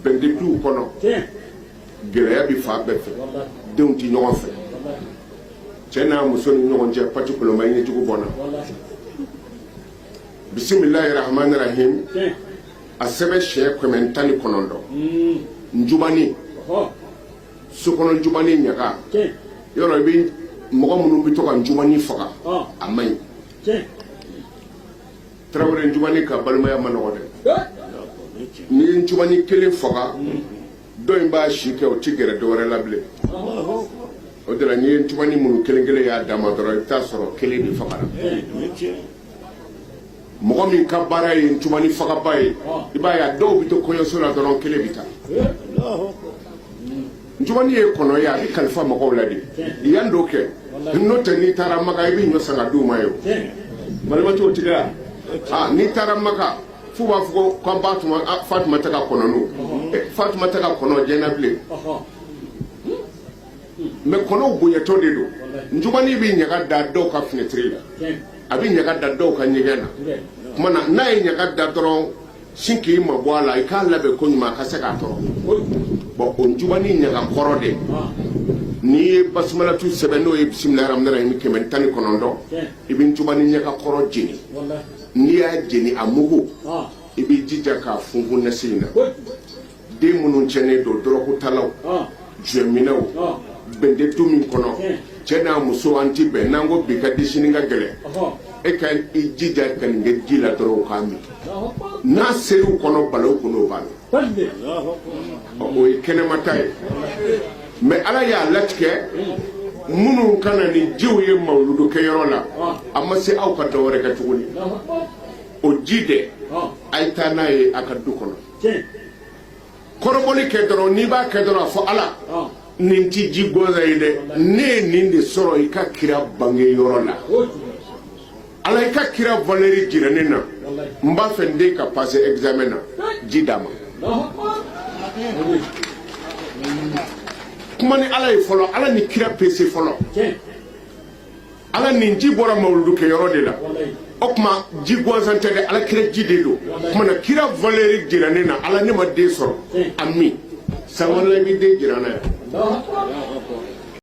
Bɛn tɛ duw kɔnɔ, gɛlɛya bɛ fan bɛɛ fɛ, denw tɛ ɲɔgɔn fɛ, cɛ n'a muso ni ɲɔgɔn cɛ, pati kolonba ɲɛjugu bɔnna. Bisimilahi rahmani rahim, a sɛbɛn siɲɛ 119. Njubani, sokɔnɔ njubani ɲaga yɔrɔ, i bɛ mɔgɔ minnu bɛ to ka njubani faga, a man ɲi. Tarawele, njubani ka balimaya man nɔgɔ dɛ. N'i ye njubani kelen faga, dɔ in b'a si kɛ, o ti gɛrɛ dɔ wɛrɛ la bilen. O de la, n'i ye njubani minnu kelen kelen y'a dama dɔrɔn, i bɛ taa sɔrɔ kelen de fagara. Mɔgɔ min ka baara ye njubani fagaba ye, i b'a ye a dɔw bɛ to kɔɲɔso la dɔrɔn, kelen bɛ taa. Njubani ye kɔnɔ ye, a bɛ kalifa mɔgɔw la de yan dɔ kɛ. N'o tɛ, n'i taara Maka, i bɛ ɲɔ san ka d'u ma ye. O balimacɛw tigɛ, aa, n'i taara Maka, f'u b'a fɔ ko k'an ba tuma Fatumata ka kɔnɔnu, Fatumata ka kɔnɔ jɛna bilen. Mais kɔnɔw bonyatɔ de don. Njubani bɛ ɲaga da dɔw ka finɛtiri la, a bɛ ɲaga da dɔw ka ɲɛgɛn na. Tuma na n'a ye ɲaga da dɔrɔn, sin k'i mabɔ a la, i k'a labɛn ko ɲuman a ka se k'a tɔrɔ. Bon, o njubani ɲaga kɔrɔ de, n'i ye basumalatu sɛbɛn, n'o ye bisimilahi rahmani rahim 119, i bɛ njubani ɲaga kɔrɔ jeni. N'i y'a jeni, a mugu, i b'i jija k'a funfun nasi in na. Den minnu tiɲɛnen don, dɔrɔgutalaw, jointminnaw, bɛn tɛ du min kɔnɔ, cɛ n'a muso an ti bɛn, n'an ko bi ka di, sini ka gɛlɛn, e ka i jija ka nin kɛ ji la dɔrɔn, u k'a min. N'a ser'u kɔnɔ, balawu kɔnɔ, o b'a la. O ye kɛnɛmata ye. Mais Ala y'a latigɛ, minnu ka na ni jiw ye mawuludu kɛyɔrɔ la, a ma se aw ka dɔ wɛrɛ kɛ tuguni. O ji dɛ, a ye taa n'a ye a ka du kɔnɔ, kɔrɔbɔli kɛ dɔrɔn. N'i b'a kɛ dɔrɔn, a fɔ Ala, nin ti ji gansan ye dɛ, ne ye nin de sɔrɔ i ka kira bange yɔrɔ la. Ala, i ka kira valeur jira ne na, n b'a fɛ n den ka passer examen na, ji d'a ma. Kuma ni Ala ye fɔlɔ, Ala ni kira pese fɔlɔ. Ala, nin ji bɔra mawuludu kɛyɔrɔ de la, o tuma ji gansan tɛ dɛ, Ala kira ji de don. Tuma na kira valeur jira ne na. Ala, ne ma den sɔrɔ, a min san wɛrɛ la, i bɛ den jira n na yan.